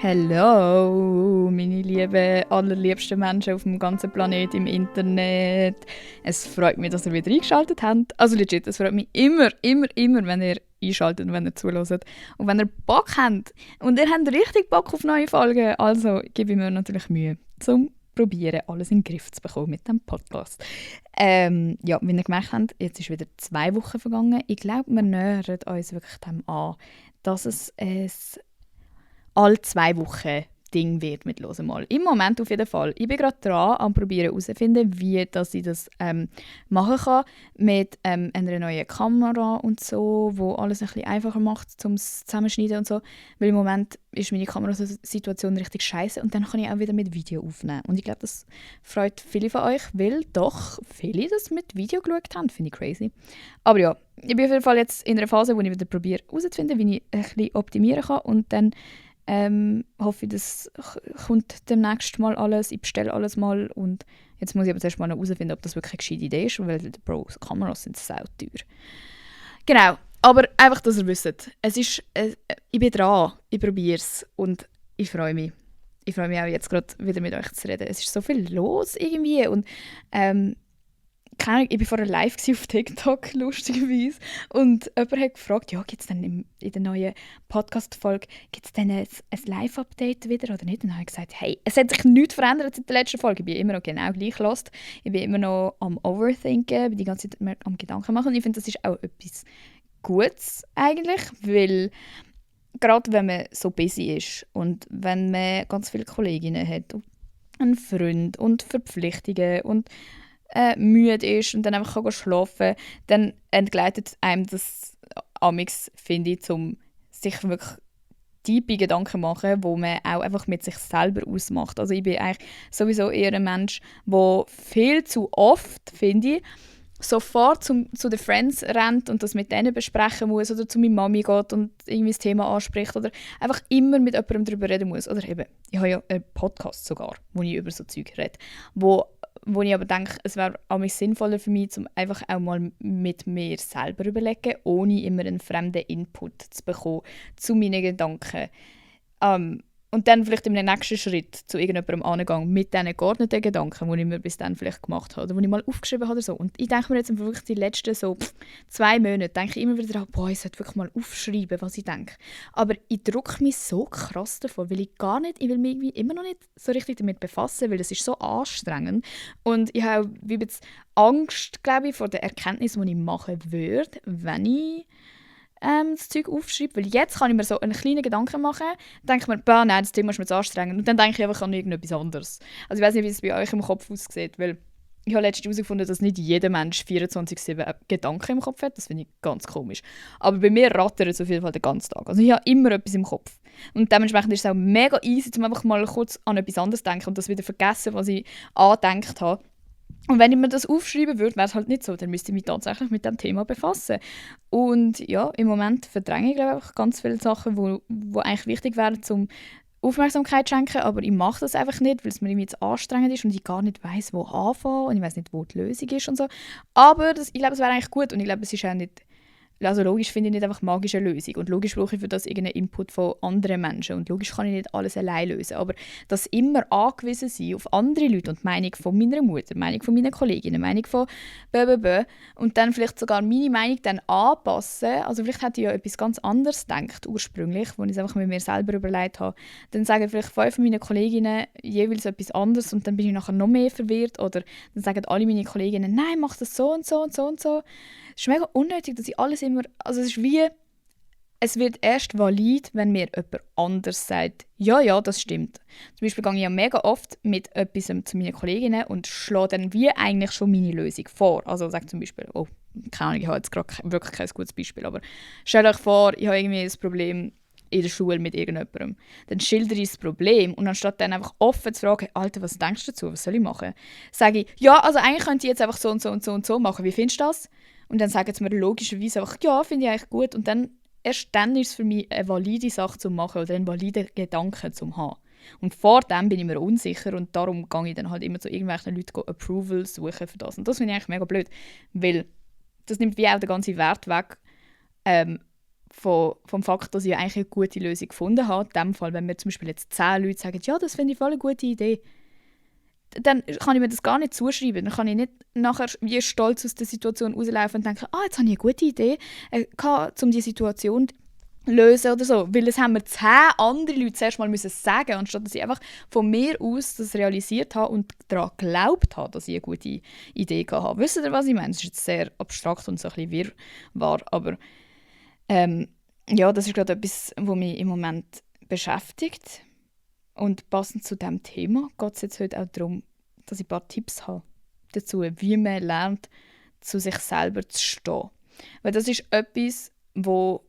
Hallo, meine lieben, allerliebsten Menschen auf dem ganzen Planet im Internet. Es freut mich, dass ihr wieder eingeschaltet habt. Also legit, es freut mich immer, wenn ihr einschaltet und wenn ihr zuhört. Und wenn ihr Bock habt und ihr habt richtig Bock auf neue Folgen, also gebe ich mir natürlich Mühe, zum probieren, alles in den Griff zu bekommen mit dem Podcast. Ja, wie ihr gemerkt habt, jetzt ist wieder 2 Wochen vergangen. Ich glaube, wir nähern uns wirklich dem an, dass es ein alle 2 Wochen Ding wird mit «Hören mal». Im Moment auf jeden Fall. Ich bin gerade dran, am probieren herauszufinden, wie dass ich das machen kann mit einer neuen Kamera und so, wo alles ein bisschen einfacher macht zum Zusammenschneiden und so. Weil im Moment ist meine Kamerasituation richtig scheiße und dann kann ich auch wieder mit Video aufnehmen. Und ich glaube, das freut viele von euch, weil doch viele das mit Video geschaut haben. Finde ich crazy. Aber ja, ich bin auf jeden Fall jetzt in einer Phase, wo ich wieder probiere herauszufinden, wie ich ein bisschen optimieren kann und dann hoffe ich, das kommt demnächst mal alles. Ich bestelle alles mal und jetzt muss ich aber zuerst mal noch herausfinden, ob das wirklich eine gescheite Idee ist, weil Kameras sind sau teuer. Genau, aber einfach, dass ihr wisst, ich bin dran, ich probiere es und ich freue mich. Ich freue mich auch jetzt gerade wieder mit euch zu reden. Es ist so viel los irgendwie und keine Ahnung, ich war vorher live auf TikTok, lustigerweise. Und jemand hat gefragt, ja, gibt es denn in der neuen Podcast-Folge ein Live-Update wieder oder nicht? Und dann habe ich gesagt, hey, es hat sich nichts verändert seit der letzten Folge. Ich bin immer noch genau gleich lost. Ich bin immer noch am Overthinken, bin die ganze Zeit am Gedanken machen. Und ich finde, das ist auch etwas Gutes eigentlich, weil gerade wenn man so busy ist und wenn man ganz viele Kolleginnen hat und einen Freund und Verpflichtungen und müde ist und dann einfach schlafen kann, dann entgleitet einem das amix, finde ich, um sich wirklich tiefe Gedanken machen, wo man auch einfach mit sich selber ausmacht. Also ich bin eigentlich sowieso eher ein Mensch, der viel zu oft, finde ich, sofort zu den Friends rennt und das mit denen besprechen muss oder zu meiner Mami geht und irgendwie das Thema anspricht oder einfach immer mit jemandem darüber reden muss. Oder eben, ich habe ja einen Podcast sogar, wo ich über so Zeug rede, wo ich aber denke, es wäre auch sinnvoller für mich, um einfach auch mal mit mir selber überlegen, ohne immer einen fremden Input zu bekommen zu meinen Gedanken. Und dann vielleicht im nächsten Schritt zu irgendjemandem angehen mit diesen geordneten Gedanken, die ich mir bis dann vielleicht gemacht habe, oder die ich mal aufgeschrieben habe oder so. Und ich denke mir jetzt wirklich die letzten 2 Monate, denke ich immer wieder daran, boah, ich sollte wirklich mal aufschreiben, was ich denke. Aber ich drücke mich so krass davor, weil ich will mich irgendwie immer noch nicht so richtig damit befassen, weil es ist so anstrengend. Und ich habe wie jetzt Angst, glaube ich, vor der Erkenntnis, die ich machen würde, wenn ich das Zeug aufschreibe, weil jetzt kann ich mir so einen kleinen Gedanken machen, denke ich mir, nein, das Thema ist mir zu anstrengend und dann denke ich einfach an irgendetwas anderes. Also ich weiß nicht, wie es bei euch im Kopf aussieht, weil ich habe letztens herausgefunden, dass nicht jeder Mensch 24/7 Gedanken im Kopf hat, das finde ich ganz komisch. Aber bei mir rattert es auf jeden Fall den ganzen Tag. Also ich habe immer etwas im Kopf. Und dementsprechend ist es auch mega easy, um einfach mal kurz an etwas anderes zu denken und das wieder vergessen, was ich angedenkt habe. Und wenn ich mir das aufschreiben würde, wäre es halt nicht so. Dann müsste ich mich tatsächlich mit dem Thema befassen. Und ja, im Moment verdränge ich, glaube ich, ganz viele Sachen, wo eigentlich wichtig wären, um Aufmerksamkeit zu schenken. Aber ich mache das einfach nicht, weil es mir irgendwie zu anstrengend ist und ich gar nicht weiss, wo anfangen und ich weiss nicht, wo die Lösung ist und so. Aber ich glaube, es wäre eigentlich gut und ich glaube, es ist auch nicht... Also logisch finde ich nicht einfach magische Lösung und logisch brauche ich für das irgendeinen Input von anderen Menschen und logisch kann ich nicht alles allein lösen, aber das immer angewiesen sein auf andere Leute und die Meinung von meiner Mutter, die Meinung von meinen Kolleginnen, die Meinung von BBB und dann vielleicht sogar meine Meinung dann anpassen, also vielleicht hätte ich ja etwas ganz anderes gedacht ursprünglich, wo ich es einfach mit mir selber überlegt habe, dann sagen vielleicht 5 meiner Kolleginnen jeweils etwas anderes und dann bin ich nachher noch mehr verwirrt oder dann sagen alle meine Kolleginnen, nein, mach das so und so und so und so. Es ist mega unnötig, dass ich alles immer... Also es ist wie... Es wird erst valid, wenn mir jemand anders sagt, ja, das stimmt. Zum Beispiel gehe ich ja mega oft mit etwas zu meinen Kolleginnen und schlage dann wie eigentlich schon meine Lösung vor. Also sage zum Beispiel, oh, keine Ahnung, ich habe jetzt gerade wirklich kein gutes Beispiel, aber stellt euch vor, ich habe irgendwie ein Problem in der Schule mit irgendjemandem. Dann schildere ich das Problem und anstatt dann einfach offen zu fragen, Alter, was denkst du dazu, was soll ich machen? Sage ich, ja, also eigentlich könnte ich jetzt einfach so und so und so und so machen, wie findest du das? Und dann sagen sie mir logischerweise einfach, ja, finde ich eigentlich gut. Und dann, erst dann ist es für mich eine valide Sache zu machen oder einen validen Gedanken zu haben. Und vor dem bin ich mir unsicher und darum gehe ich dann halt immer zu irgendwelchen Leuten Approval suchen für das. Und das finde ich eigentlich mega blöd, weil das nimmt wie auch den ganzen Wert weg vom Fakt, dass ich eigentlich eine gute Lösung gefunden habe. In dem Fall, wenn mir zum Beispiel jetzt 10 Leute sagen, ja, das finde ich voll eine gute Idee, dann kann ich mir das gar nicht zuschreiben. Dann kann ich nicht nachher wie stolz aus der Situation rauslaufen und denken, jetzt habe ich eine gute Idee, um die Situation zu lösen oder so. Weil das haben mir 10 andere Leute zuerst mal müssen sagen, anstatt dass ich einfach von mir aus das realisiert habe und daran geglaubt habe, dass ich eine gute Idee habe. Wisst ihr, was ich meine? Das ist jetzt sehr abstrakt und so ein bisschen wirrwarr, aber ja, das ist gerade etwas, was mich im Moment beschäftigt. Und passend zu diesem Thema geht es jetzt heute auch darum, dass ich ein paar Tipps habe dazu, wie man lernt, zu sich selber zu stehen. Weil das ist etwas, wo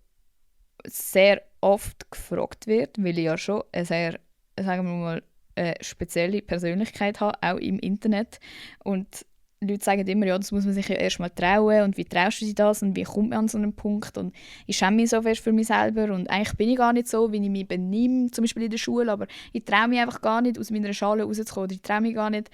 sehr oft gefragt wird, weil ich ja schon eine sehr, sagen wir mal, spezielle Persönlichkeit habe, auch im Internet. Und Leute sagen immer, ja, das muss man sich ja erst mal trauen und wie traust du dich das und wie kommt man an so einen Punkt und ich schäme mich so fest für mich selber und eigentlich bin ich gar nicht so, wie ich mich benehme, zum Beispiel in der Schule, aber ich traue mich einfach gar nicht, aus meiner Schale rauszukommen oder ich traue mich gar nicht,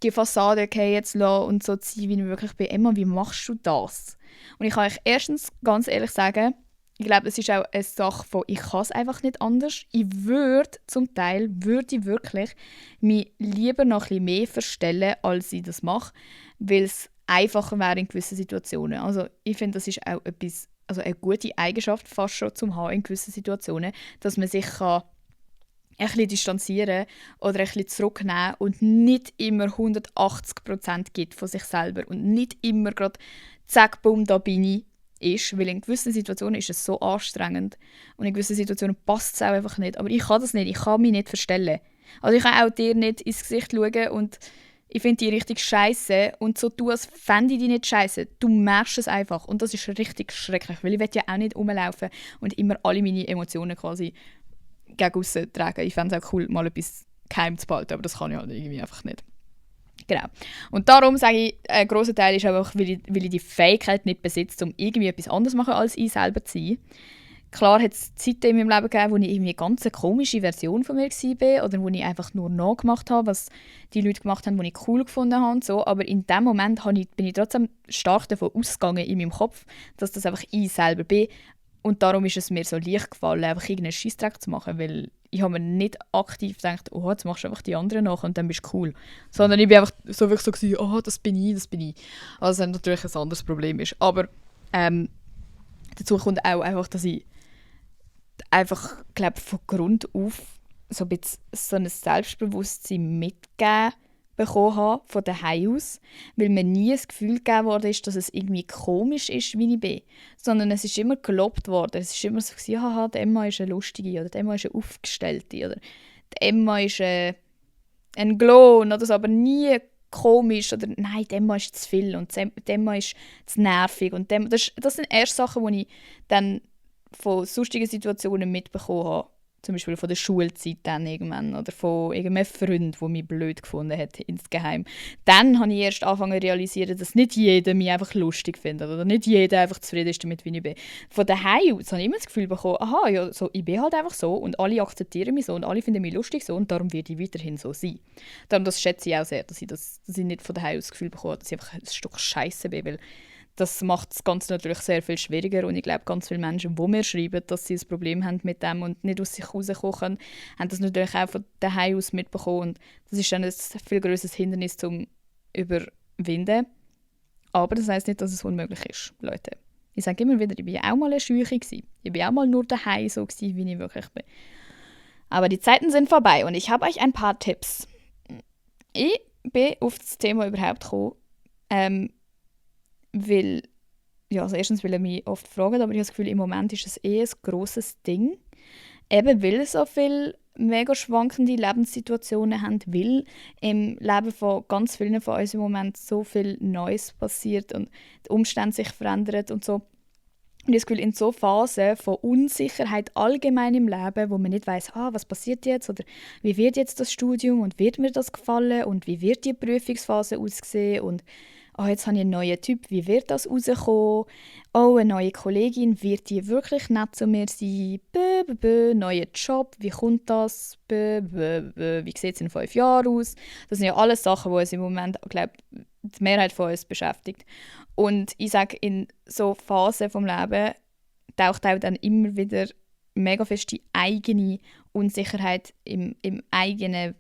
die Fassade jetzt lassen und so zu sein, wie ich wirklich bin. Emma, wie machst du das? Und ich kann euch erstens ganz ehrlich sagen, ich glaube, es ist auch eine Sache von, ich kann es einfach nicht anders. Ich würde wirklich mich lieber noch ein bisschen mehr verstellen, als ich das mache, weil es einfacher wäre in gewissen Situationen. Also ich finde, das ist auch etwas, also eine gute Eigenschaft fast schon zum haben in gewissen Situationen, dass man sich kann ein bisschen distanzieren oder ein bisschen zurücknehmen und nicht immer 180% gibt von sich selber und nicht immer gerade zack, bumm, da bin ich, ist, weil in gewissen Situationen ist es so anstrengend und in gewissen Situationen passt es auch einfach nicht. Aber ich kann das nicht, ich kann mich nicht verstellen. Also ich kann auch dir nicht ins Gesicht schauen und ich finde die richtig scheiße und so tun, als fände ich die nicht scheiße. Du merkst es einfach und das ist richtig schrecklich, weil ich will ja auch nicht rumlaufen und immer alle meine Emotionen quasi gegen aussen tragen. Ich fände es auch cool, mal etwas geheim zu behalten, aber das kann ich halt irgendwie einfach nicht. Genau. Und darum sage ich, ein grosser Teil ist einfach, weil ich die Fähigkeit nicht besitze, um irgendwie etwas anderes zu machen, als ich selber zu sein. Klar hat es Zeiten in meinem Leben gegeben, wo ich irgendwie eine ganz komische Version von mir war oder wo ich einfach nur nachgemacht habe, was die Leute gemacht haben, die ich cool gefunden habe. Und so. Aber in dem Moment bin ich trotzdem stark davon ausgegangen in meinem Kopf, dass das einfach ich selber bin. Und darum ist es mir so leicht gefallen, einfach irgendeinen Scheissdreck zu machen, weil ich habe mir nicht aktiv gedacht, oh, jetzt machst du einfach die anderen nach und dann bist du cool. Sondern ich bin einfach so wirklich so gewesen, oh, das bin ich. Also das natürlich ein anderes Problem ist. Aber dazu kommt auch einfach, dass ich einfach, glaube von Grund auf so ein bisschen so ein Selbstbewusstsein mitgegeben bekommen habe, von daheim aus, weil mir nie das Gefühl gegeben wurde, dass es irgendwie komisch ist, wie ich bin, sondern es ist immer gelobt worden. Es ist immer so, haha, die Emma ist eine Lustige oder die Emma ist eine Aufgestellte oder die Emma ist ein Klon oder so, aber nie komisch oder nein, die Emma ist zu viel und die Emma ist zu nervig. Und das sind erst Sachen, die ich dann von sonstigen Situationen mitbekommen habe. Zum Beispiel von der Schulzeit dann irgendwann oder von irgendeinem Freund, der mich blöd gefunden hat insgeheim. Dann habe ich erst angefangen zu realisieren, dass nicht jeder mich einfach lustig findet oder nicht jeder einfach zufrieden ist damit, wie ich bin. Von daheim aus habe ich immer das Gefühl bekommen, aha, ja, so, ich bin halt einfach so und alle akzeptieren mich so und alle finden mich lustig so und darum werde ich weiterhin so sein. Darum das schätze ich auch sehr, dass ich nicht von daheim aus das Gefühl bekomme, dass ich einfach ein Stück Scheiße bin, weil das macht das Ganze natürlich sehr viel schwieriger und ich glaube, ganz viele Menschen, die mir schreiben, dass sie ein Problem haben mit dem und nicht aus sich rauskommen können, haben das natürlich auch von daheim aus mitbekommen und das ist dann ein viel grösseres Hindernis zum Überwinden. Aber das heisst nicht, dass es unmöglich ist, Leute. Ich sage immer wieder, ich war auch mal eine Scheuche. Ich war auch mal nur daheim so gewesen, wie ich wirklich bin. Aber die Zeiten sind vorbei und ich habe euch ein paar Tipps. Ich bin auf das Thema überhaupt gekommen, weil, ja, also erstens, weil er mich oft fragt, aber ich habe das Gefühl, im Moment ist es ein grosses Ding. Eben, weil so viele mega schwankende Lebenssituationen haben, weil im Leben von ganz vielen von uns im Moment so viel Neues passiert und die Umstände sich verändern und so. Und ich habe das Gefühl, in so Phasen von Unsicherheit allgemein im Leben, wo man nicht weiss, was passiert jetzt oder wie wird jetzt das Studium und wird mir das gefallen und wie wird die Prüfungsphase aussehen und jetzt habe ich einen neuen Typ, wie wird das rauskommen? Oh, eine neue Kollegin, wird die wirklich nett zu mir sein? Neuer Job, wie kommt das? Wie sieht es in 5 Jahren aus? Das sind ja alles Sachen, die uns im Moment, glaube die Mehrheit von uns beschäftigt. Und ich sage, in so Phasen vom Leben taucht auch dann immer wieder mega fest die eigene Unsicherheit im eigenen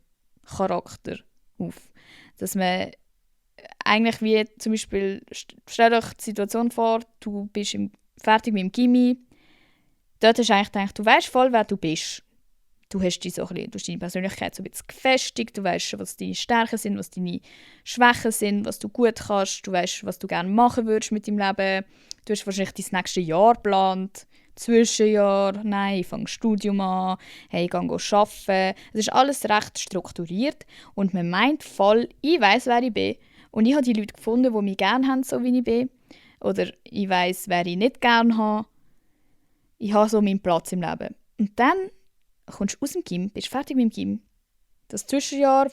Charakter auf. Dass man eigentlich wie zum Beispiel, stell euch die Situation vor, du bist fertig mit dem Gymi, dort hast du eigentlich gedacht, du weißt voll, wer du bist. Du hast deine Persönlichkeit so ein bisschen gefestigt, du weißt, was deine Stärken sind, was deine Schwächen sind, was du gut kannst, du weißt, was du gerne machen würdest mit deinem Leben. Du hast wahrscheinlich dein nächstes Jahr geplant, Zwischenjahr, nein, ich fange Studium an, hey, ich gehe arbeiten. Es ist alles recht strukturiert und man meint voll, ich weiss, wer ich bin. Und ich habe die Leute gefunden, die mich gerne haben, so wie ich bin. Oder ich weiss, wer ich nicht gerne habe. Ich habe so meinen Platz im Leben. Und dann kommst du aus dem Gym, bist fertig mit dem Gym. Das Zwischenjahr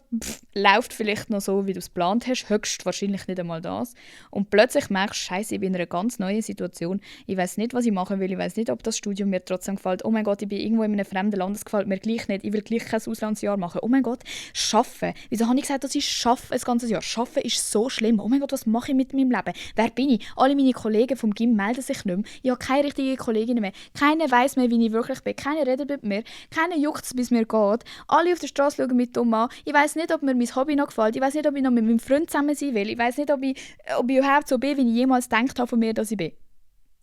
läuft vielleicht noch so, wie du es geplant hast, höchstwahrscheinlich nicht einmal das. Und plötzlich merkst du, Scheiße, ich bin in einer ganz neuen Situation. Ich weiß nicht, was ich machen will. Ich weiß nicht, ob das Studium mir trotzdem gefällt. Oh mein Gott, ich bin irgendwo in einem fremden Land, das gefällt mir gleich nicht. Ich will gleich kein Auslandsjahr machen. Oh mein Gott, Schaffen. Wieso habe ich gesagt, dass ich schaffe ein ganzes Jahr? Schaffen ist so schlimm. Oh mein Gott, was mache ich mit meinem Leben? Wer bin ich? Alle meine Kollegen vom Gym melden sich nicht mehr. Ich habe keine richtigen Kolleginnen mehr. Keiner weiss mehr, wie ich wirklich bin. Keiner redet mit mir. Keiner juckt es, wie es mir geht. Alle auf der Straße schauen mit dumm an. Ich weiss nicht, ob mir mein Hobby noch gefällt. Ich weiss nicht, ob ich noch mit meinem Freund zusammen sein will. Ich weiss nicht, ob ich überhaupt so bin, wie ich jemals gedacht habe von mir, dass ich bin.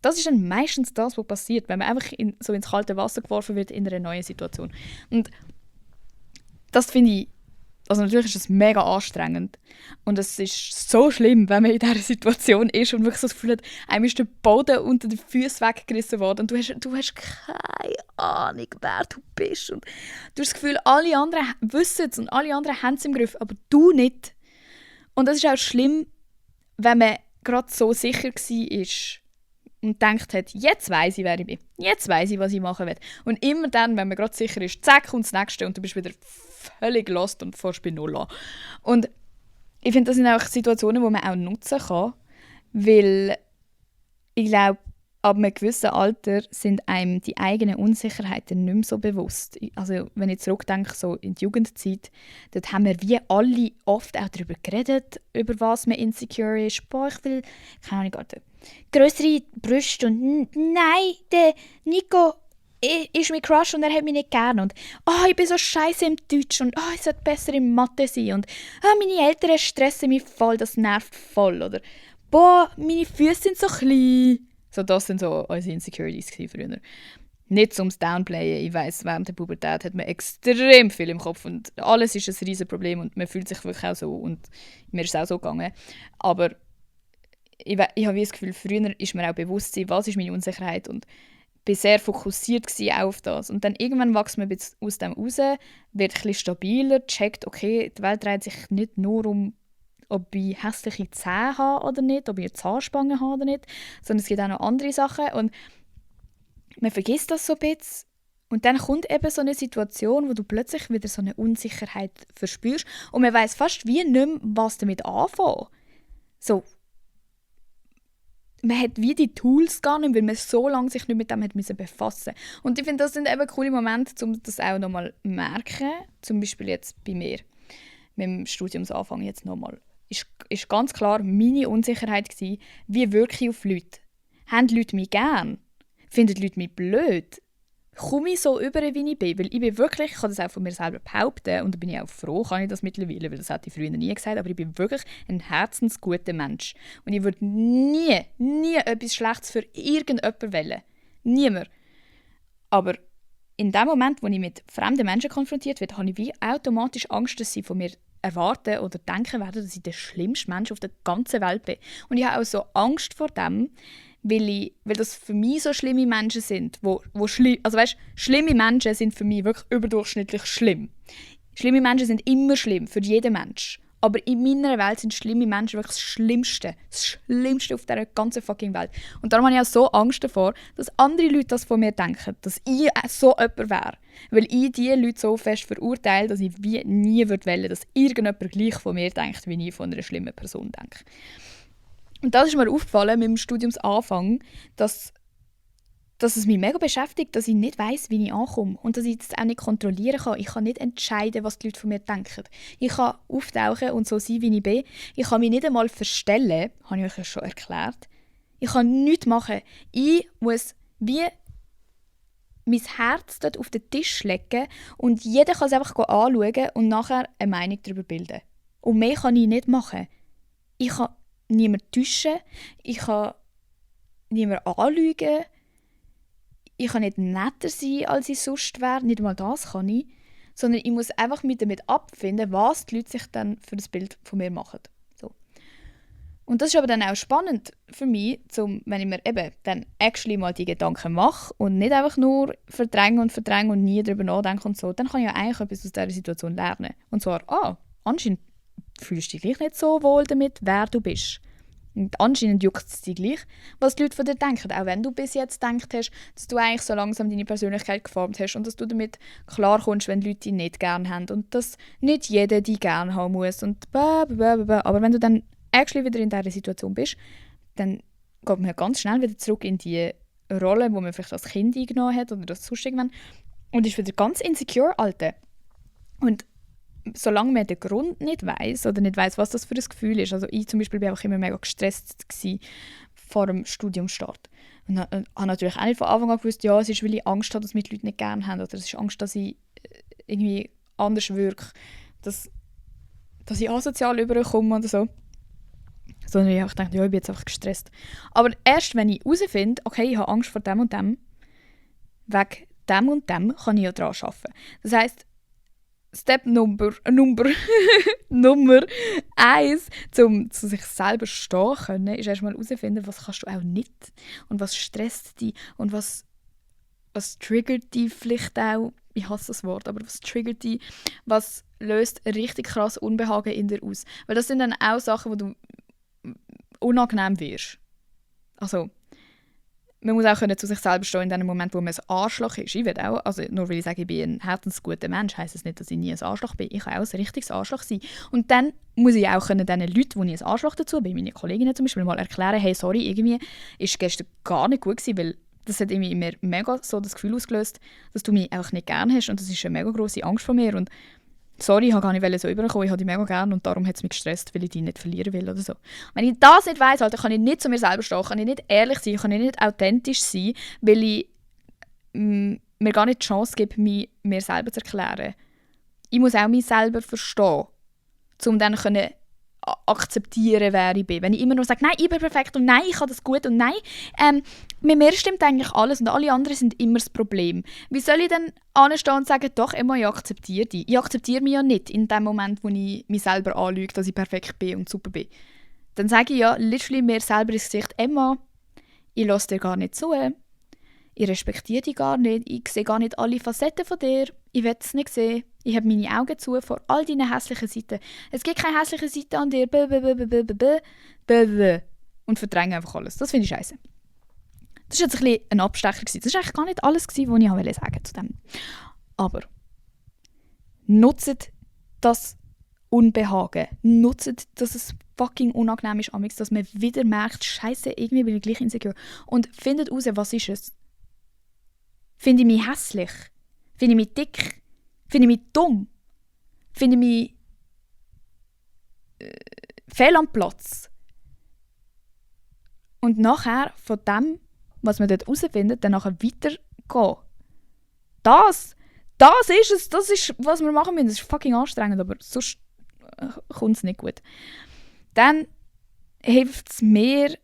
Das ist dann meistens das, was passiert, wenn man einfach so ins kalte Wasser geworfen wird in einer neuen Situation. Und das finde ich, also natürlich ist es mega anstrengend. Und es ist so schlimm, wenn man in dieser Situation ist und wirklich so das Gefühl hat, einem ist der Boden unter den Füßen weggerissen worden und du hast keine Ahnung, wer du bist. Und du hast das Gefühl, alle anderen wissen es und alle anderen haben es im Griff, aber du nicht. Und das ist auch schlimm, wenn man gerade so sicher war und gedacht hat, jetzt weiss ich, wer ich bin. Jetzt weiss ich, was ich machen will. Und immer dann, wenn man gerade sicher ist, zack, kommt das Nächste und du bist wieder völlig lost und fährst bei Null an. Und ich finde, das sind auch Situationen, die man auch nutzen kann, weil ich glaube, ab einem gewissen Alter sind einem die eigenen Unsicherheiten nicht mehr so bewusst. Also wenn ich zurückdenke, so in die Jugendzeit, dort haben wir wie alle oft auch darüber geredet, über was man insecure ist. Boah, ich will, keine Ahnung, grössere Brüste und nein, der Nico ist mein Crush und er hat mich nicht gern und ich bin so scheiße im Deutsch und ich sollte besser in Mathe sein und meine Eltern stressen mich voll, das nervt voll. Oder boah, meine Füße sind so klein. So, das sind so unsere Insecurities früher. Nicht zum Downplayen. Ich weiss, während der Pubertät hat man extrem viel im Kopf und alles ist ein riesen Problem und man fühlt sich wirklich auch so und mir ist es auch so gegangen. Aber ich habe das Gefühl, früher ist mir auch bewusst, was ist meine Unsicherheit und bin sehr fokussiert auch auf das. Und dann irgendwann wächst man aus dem raus, wird ein bisschen stabiler, checkt, okay, die Welt dreht sich nicht nur um, ob ich hässliche Zähne habe oder nicht, ob ich eine Zahnspange habe oder nicht, sondern es gibt auch noch andere Sachen und man vergisst das so ein bisschen. Und dann kommt eben so eine Situation, wo du plötzlich wieder so eine Unsicherheit verspürst und man weiss fast wie nicht mehr, was damit anfangen. So, man hat wie die Tools gar nicht, weil man so lange sich nicht mit dem hat befassen musste. Und ich finde, das sind eben coole Momente, um das auch nochmal zu merken. Zum Beispiel jetzt bei mir, mit dem Studiumsanfang jetzt nochmal. Ist ganz klar meine Unsicherheit gewesen, wie wirke ich auf Leute. Haben die Leute mich gern? Finden die Leute mich blöd? Komme ich so über, wie ich bin? Weil ich bin wirklich, ich kann das auch von mir selber behaupten und da bin ich auch froh, kann ich das mittlerweile, weil das hätte ich früher nie gesagt, aber ich bin wirklich ein herzensguter Mensch. Und ich würde nie etwas Schlechtes für irgendjemanden wählen. Niemand. Aber in dem Moment, wo ich mit fremden Menschen konfrontiert werde, habe ich wie automatisch Angst, dass sie von mir erwarten oder denken werden, dass ich der schlimmste Mensch auf der ganzen Welt bin. Und ich habe auch so Angst vor dem, weil das für mich so schlimme Menschen sind. Also weißt, schlimme Menschen sind für mich wirklich überdurchschnittlich schlimm. Schlimme Menschen sind immer schlimm, für jeden Mensch. Aber in meiner Welt sind schlimme Menschen wirklich das Schlimmste auf dieser ganzen fucking Welt. Und darum habe ich auch so Angst davor, dass andere Leute das von mir denken, dass ich so jemand wäre. Weil ich diese Leute so fest verurteile, dass ich wie nie wollen, dass irgendjemand gleich von mir denkt, wie ich von einer schlimmen Person denke. Und das ist mir aufgefallen mit dem Studiumsanfang, dass es mich mega beschäftigt, dass ich nicht weiss, wie ich ankomme und dass ich das auch nicht kontrollieren kann. Ich kann nicht entscheiden, was die Leute von mir denken. Ich kann auftauchen und so sein, wie ich bin. Ich kann mich nicht einmal verstellen, habe ich euch ja schon erklärt. Ich kann nichts machen. Ich muss wie mein Herz dort auf den Tisch legen und jeder kann es einfach anschauen und nachher eine Meinung darüber bilden. Und mehr kann ich nicht machen. Ich kann niemanden täuschen, ich kann niemanden anlügen, ich kann nicht netter sein, als ich sonst wäre. Nicht mal das kann ich. Sondern ich muss einfach mich damit abfinden, was die Leute sich dann für das Bild von mir machen. So. Und das ist aber dann auch spannend für mich, wenn ich mir eben dann actually mal die Gedanken mache und nicht einfach nur verdränge und nie darüber nachdenke und so, dann kann ich ja eigentlich etwas aus dieser Situation lernen. Und zwar, anscheinend fühlst du dich gleich nicht so wohl damit, wer du bist. Und anscheinend juckt es dich gleich, was die Leute von dir denken. Auch wenn du bis jetzt gedacht hast, dass du eigentlich so langsam deine Persönlichkeit geformt hast und dass du damit klarkommst, wenn die Leute dich nicht gerne haben und dass nicht jeder dich gerne haben muss und blablabla. Aber wenn du dann actually wieder in dieser Situation bist, dann geht man ganz schnell wieder zurück in die Rolle, die man vielleicht als Kind eingenommen hat oder das sonst irgendwann und ist wieder ganz insecure, Alter. Und solange man den Grund nicht weiss oder nicht weiss, was das für ein Gefühl ist. Also ich zum Beispiel war einfach immer mega gestresst vor dem Studiumstart. Und habe natürlich auch nicht von Anfang an gewusst, ja, es ist, weil ich Angst habe, dass mich die Leute nicht gerne haben oder es ist Angst, dass ich irgendwie anders wirke, dass ich asozial überkomme oder so. Sondern ich habe gedacht, ja, ich bin jetzt einfach gestresst. Aber erst wenn ich herausfinde, okay, ich habe Angst vor dem und dem, wegen dem und dem kann ich ja daran arbeiten. Das heisst, Step Nummer 1, um zu sich selber stehen zu können, ist erstmal herausfinden, was kannst du auch nicht und was stresst dich und was triggert dich vielleicht auch, ich hasse das Wort, aber was triggert dich, was löst richtig krass Unbehagen in dir aus. Weil das sind dann auch Sachen, wo du unangenehm wirst. Also, man muss auch zu sich selber stehen in dem Moment, wo man ein Arschloch ist. Ich will auch, also nur weil ich sage, ich bin ein herzensguter Mensch, heisst das nicht, dass ich nie ein Arschloch bin. Ich kann auch ein richtiges Arschloch sein. Und dann muss ich auch den Leuten, wo ich ein Arschloch dazu bin, meine Kolleginnen zum Beispiel, mal erklären, hey, sorry, irgendwie ist gestern gar nicht gut gewesen, weil das hat irgendwie mir mega so das Gefühl ausgelöst, dass du mich einfach nicht gerne hast und das ist eine mega grosse Angst von mir und sorry, ich wollte gar nicht so überkommen, ich habe dich mega gerne und darum hat es mich gestresst, weil ich dich nicht verlieren will oder so. Wenn ich das nicht weiss, dann kann ich nicht zu mir selber stehen, kann ich nicht ehrlich sein, kann ich nicht authentisch sein, weil ich mir gar nicht die Chance gebe, mich mir selber zu erklären. Ich muss auch mich selber verstehen, um dann akzeptieren, wer ich bin. Wenn ich immer nur sage, nein, ich bin perfekt und nein, ich kann das gut und nein, mit mir stimmt eigentlich alles und alle anderen sind immer das Problem. Wie soll ich dann anstehen und sagen, doch, Emma, ich akzeptiere dich. Ich akzeptiere mich ja nicht in dem Moment, wo ich mich selber anlüge, dass ich perfekt bin und super bin. Dann sage ich ja literally mir selber ins Gesicht, Emma, ich lasse dir gar nicht zu. Ich respektiere dich gar nicht. Ich sehe gar nicht alle Facetten von dir. Ich will es nicht sehen. Ich habe meine Augen zu vor all deinen hässlichen Seiten. Es gibt keine hässliche Seite an dir. Und verdränge einfach alles. Das finde ich scheiße. Das war jetzt ein bisschen ein Abstecher. Das war eigentlich gar nicht alles, was ich sagen zu dem. Aber nutzt das Unbehagen. Nutzt, dass es fucking unangenehm ist, dass man wieder merkt, scheiße, irgendwie bin ich gleich insecure. Und findet heraus, was ist es? Finde ich mich hässlich? Finde ich mich dick? Finde ich mich dumm? Finde ich mich fehl am Platz? Und nachher von dem, was man dort herausfindet, dann nachher weitergehen. Das ist es, das ist, was wir machen müssen. Das ist fucking anstrengend, aber sonst kommt es nicht gut. Dann hilft es mir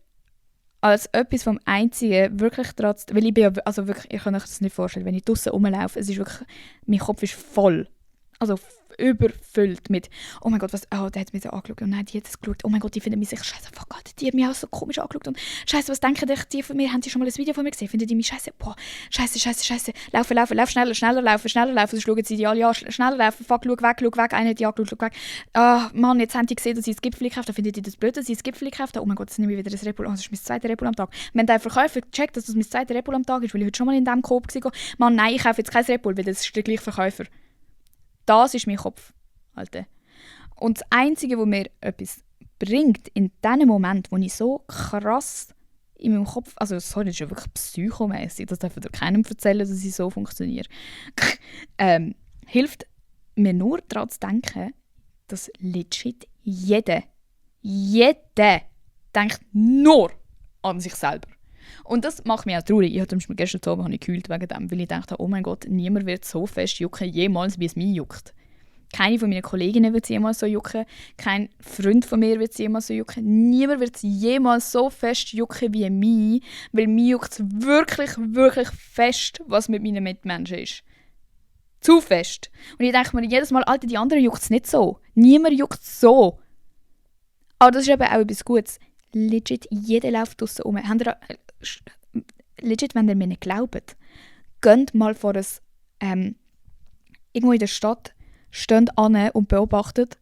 als etwas vom Einzigen wirklich trotzdem, weil ich bin ja, also wirklich, ich kann euch das nicht vorstellen, wenn ich draussen rumlaufe, es ist wirklich, mein Kopf ist voll, also überfüllt mit, oh mein Gott, der hat mich so angeschaut und nein, die hat es geschaut, oh mein Gott, die finden mich sicher scheiße, fuck Gott, die hat mich auch so komisch angeschaut und scheiße, was denken die von mir, haben die schon mal ein Video von mir gesehen, finden die mich scheiße, boah, scheiße, laufen, schneller laufen, sonst schauen sie die alle an, schneller laufen, fuck, schau weg, einer hat die angeschaut, schau weg, Mann, jetzt haben die gesehen, dass ich das Gipfel gekauft habe, finden die das blöd, dass ich das Gipfel gekauft habe, oh mein Gott, jetzt nehme ich wieder das Repul, das ist mein zweiter Repul am Tag, wenn der Verkäufer checkt, dass das mein zweiter Repul am Tag ist, weil ich heute schon mal in diesem Coop war, Mann, nein, ich kaufe jetzt kein Repul, weil das ist der gleiche Verkäufer. Das ist mein Kopf, Alter. Und das Einzige, was mir etwas bringt, in dem Moment, wo ich so krass in meinem Kopf, also sorry, das ist ja wirklich psychomässig, das darf ich keinem erzählen, dass ich so funktioniere, hilft mir nur daran zu denken, dass legit jeder denkt nur an sich selber. Und das macht mich auch traurig. Ich habe zum Beispiel gestern Abend gekühlt wegen dem, weil ich dachte, oh mein Gott, niemand wird so fest jucken jemals, wie es mich juckt. Keine von meinen Kolleginnen wird es jemals so jucken. Kein Freund von mir wird es jemals so jucken. Niemand wird es jemals so fest jucken wie mich, weil mich juckt es wirklich, wirklich fest, was mit meinen Mitmenschen ist. Zu fest. Und ich denke mir jedes Mal, Alter, die anderen juckt es nicht so. Niemand juckt es so. Aber das ist eben auch etwas Gutes. Legit, jeder läuft draussen rum. Legit, wenn ihr mir nicht glaubt, geht mal vor irgendwo in der Stadt, steht an und beobachtet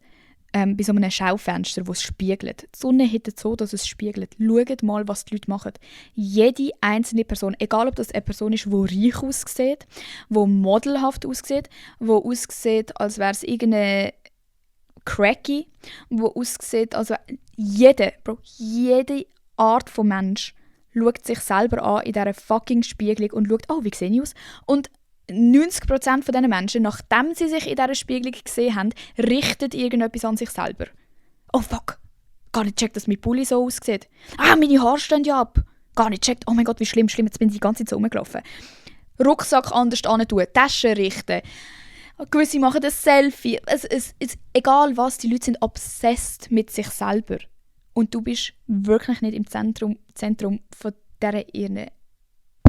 bei so einem Schaufenster, das es spiegelt. Die Sonne hittet so, dass es spiegelt. Schaut mal, was die Leute machen. Jede einzelne Person, egal ob das eine Person ist, die reich aussieht, die modelhaft aussieht, die aussieht, als wäre es irgendeine Cracky, die aussieht, also jede Art von Mensch schaut sich selber an in dieser fucking Spiegelung und schaut, oh, wie sehe ich aus? Und 90% von diesen Menschen, nachdem sie sich in dieser Spiegelung gesehen haben, richtet irgendetwas an sich selber. Oh fuck, gar nicht checkt, dass mein Pulli so aussieht. Ah, meine Haare stehen ja ab. Gar nicht checkt, oh mein Gott, wie schlimm, jetzt bin ich die ganze Zeit so rumgelaufen. Rucksack anders tun, Taschen richten. Gewisse machen ein Selfie. Egal was, die Leute sind obsessed mit sich selber. Und du bist wirklich nicht im Zentrum von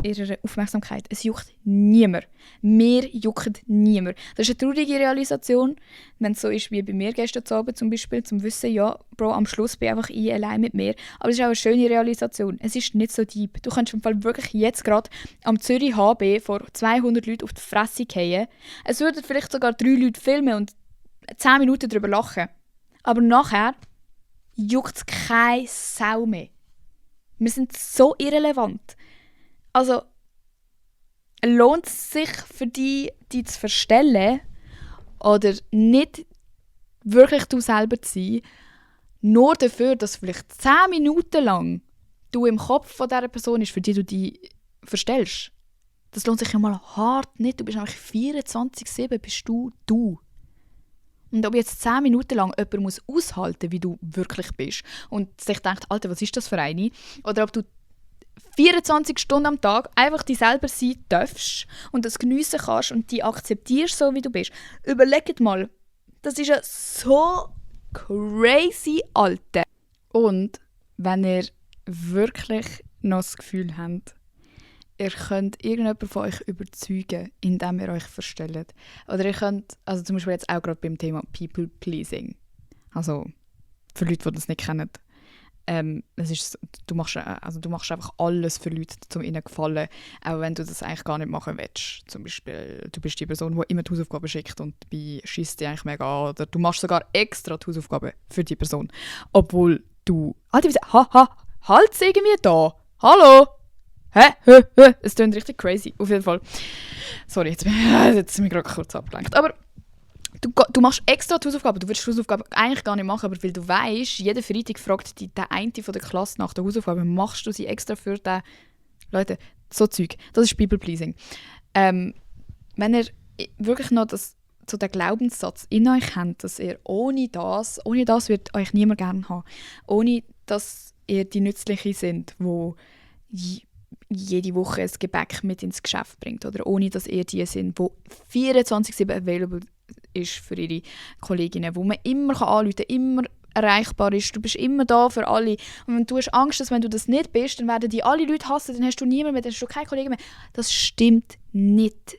ihrer Aufmerksamkeit. Es juckt niemand. Mir juckt niemand. Das ist eine traurige Realisation, wenn es so ist wie bei mir gestern Abend zum Beispiel, zum Wissen, ja, Bro, am Schluss bin ich einfach allein mit mir. Aber es ist auch eine schöne Realisation. Es ist nicht so deep. Du kannst im Fall wirklich jetzt gerade am Zürich HB vor 200 Leuten auf die Fresse fallen. Es würden vielleicht sogar 3 Leute filmen und 10 Minuten darüber lachen. Aber nachher juckt es keine Sau mehr. Wir sind so irrelevant. Also, lohnt es sich für dich, die zu verstellen oder nicht wirklich du selber zu sein, nur dafür, dass vielleicht 10 Minuten lang du im Kopf von dieser Person ist, für die du dich verstellst. Das lohnt sich ja mal hart nicht. Du bist eigentlich 24/7 bist du. Und ob jetzt 10 Minuten lang jemand muss aushalten, wie du wirklich bist und sich denkt, Alter, was ist das für eine? Oder ob du 24 Stunden am Tag einfach dich selber sein darfst und das geniessen kannst und dich akzeptierst, so wie du bist. Überlegt mal, das ist ja so crazy, Alter. Und wenn ihr wirklich noch das Gefühl habt, ihr könnt irgendjemanden von euch überzeugen, indem ihr euch verstellt. Oder ihr könnt, also zum Beispiel jetzt auch gerade beim Thema People-Pleasing. Also für Leute, die das nicht kennen. Es ist, du machst einfach alles für Leute, um ihnen zu gefallen, auch wenn du das eigentlich gar nicht machen willst. Zum Beispiel, du bist die Person, die immer die Hausaufgaben schickt und dabei schiesst dich eigentlich mega an. Oder du machst sogar extra die Hausaufgaben für die Person. Obwohl du... halt irgendwie da! Hallo! Hä? Es klingt richtig crazy. Auf jeden Fall. Sorry, jetzt bin ich gerade kurz abgelenkt. Aber du machst extra die Hausaufgaben. Du willst die Hausaufgaben eigentlich gar nicht machen, aber weil du weißt, jeden Freitag fragt dich der eine von der Klasse nach der Hausaufgabe, machst du sie extra für den... Leute, so Zeug. Das ist People-Pleasing. Wenn ihr wirklich noch so den Glaubenssatz in euch habt, dass ihr ohne das wird euch niemand gerne haben. Ohne, dass ihr die Nützliche sind, wo jede Woche ein Gebäck mit ins Geschäft bringt. Oder ohne, dass ihr die sind, die 24/7 available ist für ihre Kolleginnen, wo man immer anrufen kann, immer erreichbar ist. Du bist immer da für alle. Und du hast Angst, dass wenn du das nicht bist, dann werden die alle Leute hassen, dann hast du niemanden mehr, dann hast du keine Kollegen mehr. Das stimmt nicht.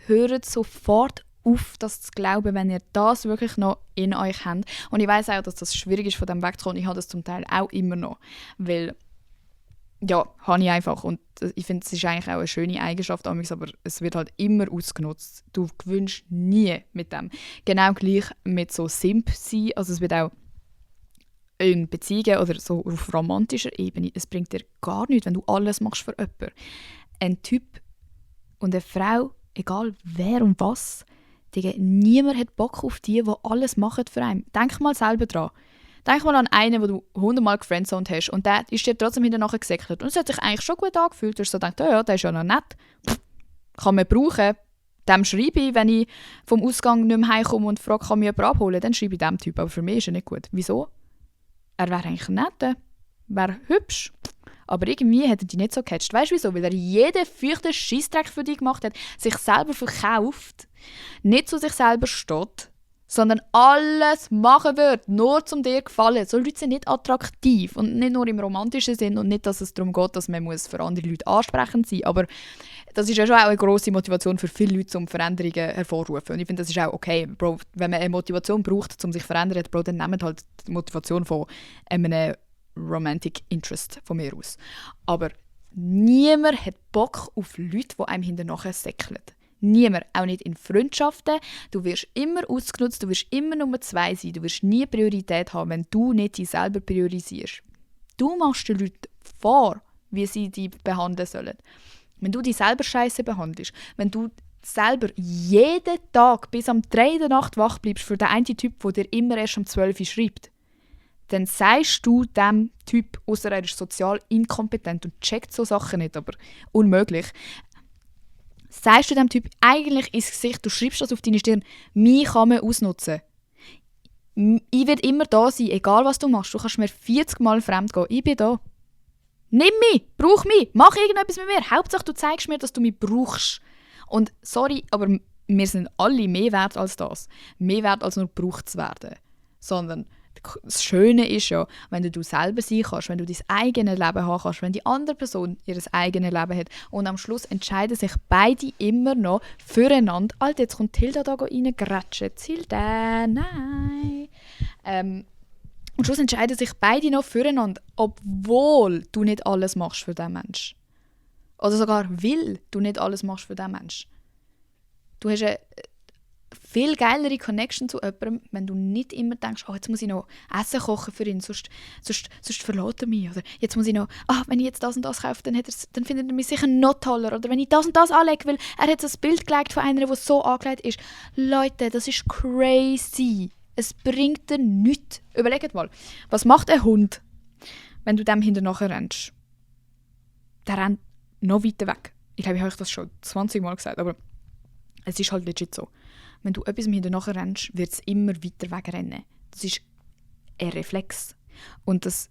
Hört sofort auf, das zu glauben, wenn ihr das wirklich noch in euch habt. Und ich weiss auch, dass das schwierig ist, von dem wegzukommen. Ich habe das zum Teil auch immer noch. Weil, ja, habe ich einfach. Und ich finde, es ist eigentlich auch eine schöne Eigenschaft, aber es wird halt immer ausgenutzt. Du gewöhnst nie mit dem. Genau gleich mit so Simp sein. Also es wird auch in Beziehungen oder so auf romantischer Ebene, es bringt dir gar nichts, wenn du alles machst für jemanden. Ein Typ und eine Frau, egal wer und was, niemand hat Bock auf die alles machen für einen. Denk mal selber dran. Denk mal an einen, den du 100-mal gefriendzoned hast und der ist dir trotzdem hinterher gesäckelt. Und es hat sich eigentlich schon gut angefühlt. Du hast so gedacht, oh ja, der ist ja noch nett. Kann man brauchen. Dem schreibe ich, wenn ich vom Ausgang nicht mehr heimkomme und frage, kann mich jemand abholen, dann schreibe ich dem Typ. Aber für mich ist er nicht gut. Wieso? Er wäre eigentlich nett. Wäre hübsch. Aber irgendwie hat er die nicht so gecatcht. Weißt du wieso? Weil er jeden feuchten Scheissdreck für dich gemacht hat, sich selber verkauft, nicht zu sich selber steht, sondern alles machen wird, nur um dir zu gefallen. So Leute sind nicht attraktiv und nicht nur im romantischen Sinn und nicht, dass es darum geht, dass man für andere Leute ansprechend sein muss, aber das ist ja schon auch eine grosse Motivation für viele Leute, um Veränderungen hervorzurufen. Und ich finde, das ist auch okay. Bro, wenn man eine Motivation braucht, um sich zu verändern, Bro, dann nehmt halt die Motivation von einem Romantic Interest von mir aus. Aber niemand hat Bock auf Leute, die einem hinterher säckeln. Niemand, auch nicht in Freundschaften. Du wirst immer ausgenutzt, du wirst immer Nummer 2 sein, du wirst nie Priorität haben, wenn du nicht dich selber priorisierst. Du machst den Leuten vor, wie sie dich behandeln sollen. Wenn du dich selber scheiße behandelst, wenn du selber jeden Tag bis am 3 der Nacht wach bleibst für den einen Typ, der dir immer erst um 12 Uhr schreibt, dann sagst du dem Typ, ausser er ist sozial inkompetent und checkt so Sachen nicht, aber unmöglich, sagst du dem Typ eigentlich ins Gesicht, du schreibst das auf deine Stirn, mich kann man ausnutzen. Ich werde immer da sein, egal was du machst. Du kannst mir 40 Mal fremd gehen, ich bin da. Nimm mich, brauch mich, mach irgendetwas mit mir. Hauptsache, du zeigst mir, dass du mich brauchst. Und sorry, aber wir sind alle mehr wert als das. Mehr wert als nur gebraucht zu werden. Sondern das Schöne ist ja, wenn du selber sein kannst, wenn du dein eigenes Leben haben kannst, wenn die andere Person ihr eigenes Leben hat und am Schluss entscheiden sich beide immer noch füreinander. Alter, jetzt kommt Hilda da reingratschen. Hilda, nein. Und schluss entscheiden sich beide noch füreinander, obwohl du nicht alles machst für diesen Menschen. Oder sogar, weil du nicht alles machst für diesen Menschen. Du hast eine viel geilere Connection zu jemandem, wenn du nicht immer denkst, oh, jetzt muss ich noch Essen kochen für ihn, sonst verlässt er mich. Oder jetzt muss ich noch, wenn ich jetzt das und das kaufe, dann findet er mich sicher noch toller. Oder wenn ich das und das anlege, weil er hat ein Bild gelegt von einer, die so angelegt ist. Leute, das ist crazy. Es bringt dir nichts. Überlegt mal, was macht ein Hund, wenn du dem hinterher rennst? Der rennt noch weiter weg. Ich glaube, ich habe euch das schon 20 Mal gesagt, aber es ist halt legit so. Wenn du etwas hinterher rennst, wird es immer weiter wegrennen. Das ist ein Reflex. Und das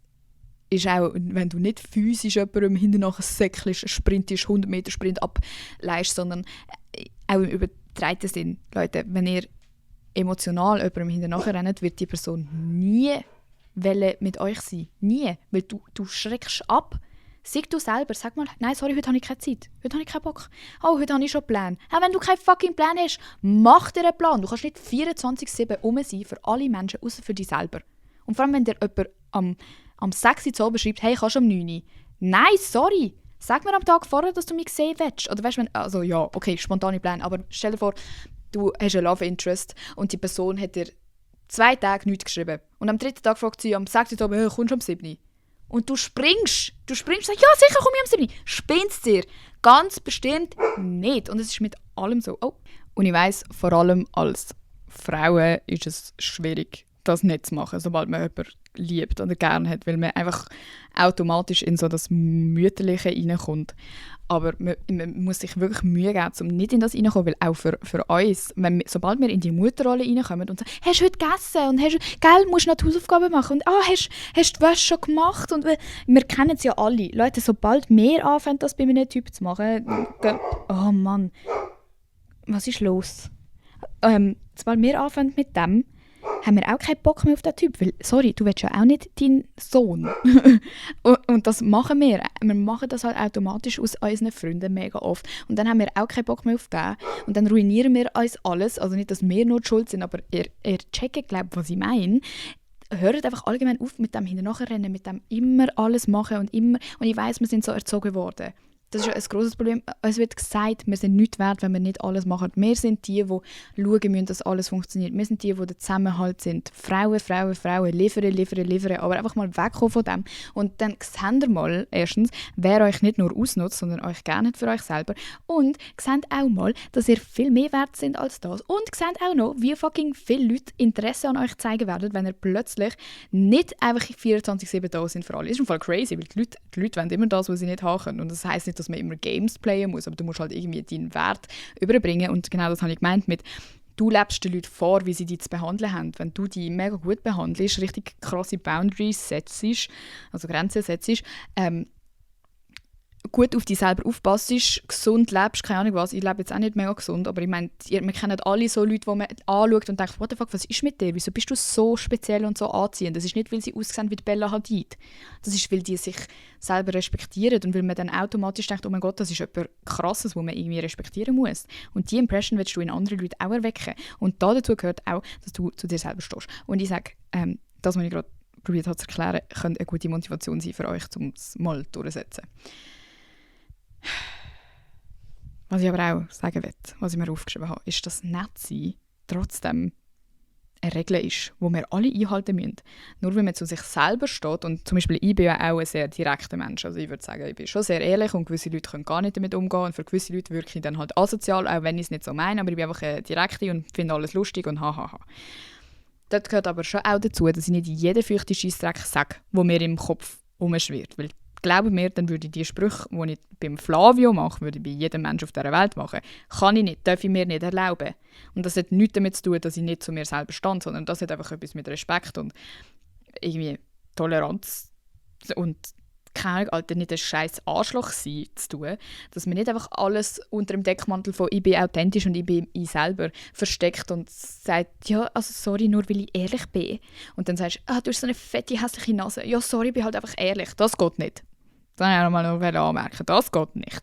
ist auch, wenn du nicht physisch jemandem hinterher säckelst, sprintest, 100 Meter Sprint ableist, sondern auch im übertreiten Sinn. Leute, wenn ihr emotional jemandem hinterher rennt, wird die Person nie mit euch sein. Nie. Weil du schreckst ab. Sag du selber, sag mal, nein, sorry, heute habe ich keine Zeit. Heute habe ich keinen Bock. Oh, heute habe ich schon einen Plan. Auch wenn du keinen fucking Plan hast, mach dir einen Plan. Du kannst nicht 24/7 sein für alle Menschen, außer für dich selber. Und vor allem, wenn dir jemand am 6 Uhr zu oben schreibt, hey, kannst du um 9 Uhr? Nein, sorry. Sag mir am Tag vorher, dass du mich sehen willst. Oder weißt du, also ja, okay, spontane Pläne, aber stell dir vor, du hast einen Love Interest und die Person hat dir 2 Tage nichts geschrieben. Und am 3. Tag fragt sie am 6 Uhr, hey, kommst du um 7 Uhr? Und du springst, sagst, ja, sicher komme ich am 7 Uhr. Spinnst dir? Ganz bestimmt nicht. Und es ist mit allem so. Oh. Und ich weiss, vor allem als Frauen ist es schwierig, das nicht zu machen, sobald man jemanden liebt oder gerne hat, weil man einfach automatisch in so das Mütterliche reinkommt. Aber man muss sich wirklich Mühe geben, um nicht in das reinzukommen, weil auch für uns, sobald wir in die Mutterrolle reinkommen und sagen, hast du heute gegessen und musst du noch die Hausaufgaben machen und hast du die Wäsche schon gemacht und wir kennen es ja alle. Leute, sobald wir anfangen, das bei einem Typ zu machen, oh Mann, was ist los? Sobald wir anfangen mit dem, haben wir auch keinen Bock mehr auf den Typ, weil, sorry, du willst ja auch nicht deinen Sohn. und das machen wir. Wir machen das halt automatisch aus unseren Freunden mega oft. Und dann haben wir auch keinen Bock mehr auf den. Und dann ruinieren wir uns alles. Also nicht, dass wir nur die schuld sind, aber ihr checkt, glaube ich, was ich meine. Hört einfach allgemein auf mit dem Hinterherrennen, mit dem immer alles machen und immer. Und ich weiss, wir sind so erzogen worden. Das ist ja ein grosses Problem. Es wird gesagt, wir sind nichts wert, wenn wir nicht alles machen. Wir sind die schauen müssen, dass alles funktioniert. Wir sind die der Zusammenhalt sind. Frauen, liefern. Aber einfach mal wegkommen von dem. Und dann seht ihr mal, erstens, wer euch nicht nur ausnutzt, sondern euch gerne hat für euch selber. Und seht auch mal, dass ihr viel mehr wert sind als das. Und seht auch noch, wie fucking viele Leute Interesse an euch zeigen werden, wenn ihr plötzlich nicht einfach 24/7 da sind für alle. Das ist im Fall crazy, weil die Leute wollen immer das, was sie nicht haben können. Und das heisst nicht, dass man immer Games playen muss, aber du musst halt irgendwie deinen Wert überbringen. Und genau das habe ich gemeint mit, du lebst den Leuten vor, wie sie dich zu behandeln haben. Wenn du die mega gut behandelst, richtig krasse Boundaries setzt, also Grenzen setzt, gut auf dich selber aufpasst, gesund lebst, keine Ahnung was, ich lebe jetzt auch nicht mega gesund, aber ich meine, wir kennen alle so Leute, die man anschaut und denkt, what the fuck, was ist mit dir? Wieso bist du so speziell und so anziehend? Das ist nicht, weil sie aussehen wie die Bella Hadid. Das ist, weil die sich selber respektieren und weil man dann automatisch denkt, oh mein Gott, das ist etwas Krasses, was man irgendwie respektieren muss. Und diese Impression willst du in anderen Leuten auch erwecken. Und dazu gehört auch, dass du zu dir selber stehst. Und ich sage, das, was ich gerade probiert habe zu erklären, könnte eine gute Motivation sein für euch, um es mal durchzusetzen. Was ich aber auch sagen will, was ich mir aufgeschrieben habe, ist, dass Nettsein trotzdem eine Regel ist, die wir alle einhalten müssen. Nur wenn man zu sich selber steht, und zum Beispiel ich bin ja auch ein sehr direkter Mensch, also ich würde sagen, ich bin schon sehr ehrlich und gewisse Leute können gar nicht damit umgehen und für gewisse Leute wirke ich dann halt asozial, auch wenn ich es nicht so meine, aber ich bin einfach eine Direkte und finde alles lustig und hahaha. Dort gehört aber schon auch dazu, dass ich nicht jeden feuchten Scheissdreck sage, der mir im Kopf rumschwirrt. Weil, glaube mir, dann würde ich die Sprüche, die ich beim Flavio mache, würde ich bei jedem Menschen auf dieser Welt machen. Kann ich nicht, darf ich mir nicht erlauben. Und das hat nichts damit zu tun, dass ich nicht zu mir selber stand, sondern das hat einfach etwas mit Respekt und irgendwie Toleranz und keine Ahnung, Alter, nicht ein scheiß Arschloch sein zu tun, dass man nicht einfach alles unter dem Deckmantel von «ich bin authentisch und ich bin ich selber» versteckt und sagt «ja, also sorry, nur weil ich ehrlich bin». Und dann sagst du hast so eine fette, hässliche Nase». «Ja, sorry, ich bin halt einfach ehrlich». Das geht nicht. Das wollte ich nochmal noch anmerken. Das geht nicht.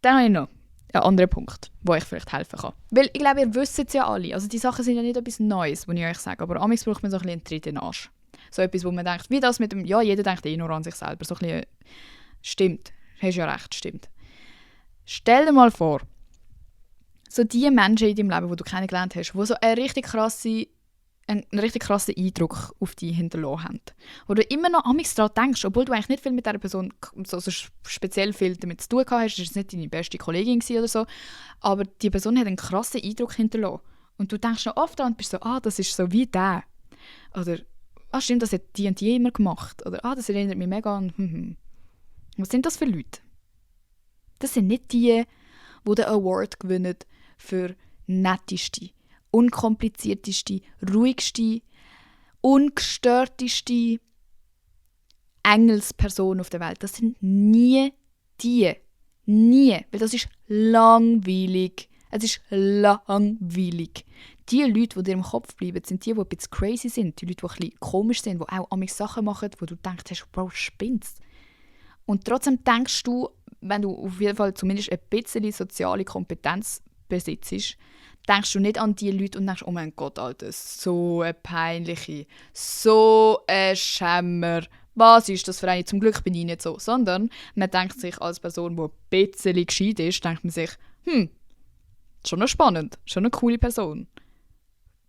Dann habe ich noch einen anderen Punkt, wo ich vielleicht helfen kann. Weil ich glaube, ihr wisst es ja alle. Also die Sachen sind ja nicht etwas Neues, was ich euch sage, aber amigs braucht man so ein bisschen einen Tritt in den Arsch. So etwas, wo man denkt, wie das mit dem, ja, jeder denkt nur an sich selber. So ein bisschen, stimmt, hast ja recht, stimmt. Stell dir mal vor, so die Menschen in deinem Leben, die du kennengelernt hast, die so einen richtig krassen Eindruck auf dich hinterlassen haben. Wo du immer noch amigs daran denkst, obwohl du eigentlich nicht viel mit dieser Person so speziell viel damit zu tun hast, das war nicht deine beste Kollegin oder so, aber die Person hat einen krassen Eindruck hinterlassen. Und du denkst noch oft daran und bist so, das ist so wie der. Oder stimmt, das hat die und die immer gemacht. Oder das erinnert mich mega an. Was sind das für Leute? Das sind nicht die den Award gewinnen für netteste, unkomplizierteste, ruhigste, ungestörteste Engelsperson auf der Welt. Das sind nie die. Nie. Weil das ist langweilig. Es ist langweilig. Die Leute, die dir im Kopf bleiben, sind die ein bisschen crazy sind. Die Leute, die ein bisschen komisch sind, die auch amigs Sachen machen, wo du denkst, Bro, spinnst. Und trotzdem denkst du, wenn du auf jeden Fall zumindest ein bisschen soziale Kompetenz besitzt, denkst du nicht an die Leute und denkst, oh mein Gott, Alter, so eine peinliche, so ein Schämmer. Was ist das für eine? Zum Glück bin ich nicht so. Sondern man denkt sich als Person, die ein bisschen gescheit ist, denkt man sich, schon noch spannend, schon eine coole Person.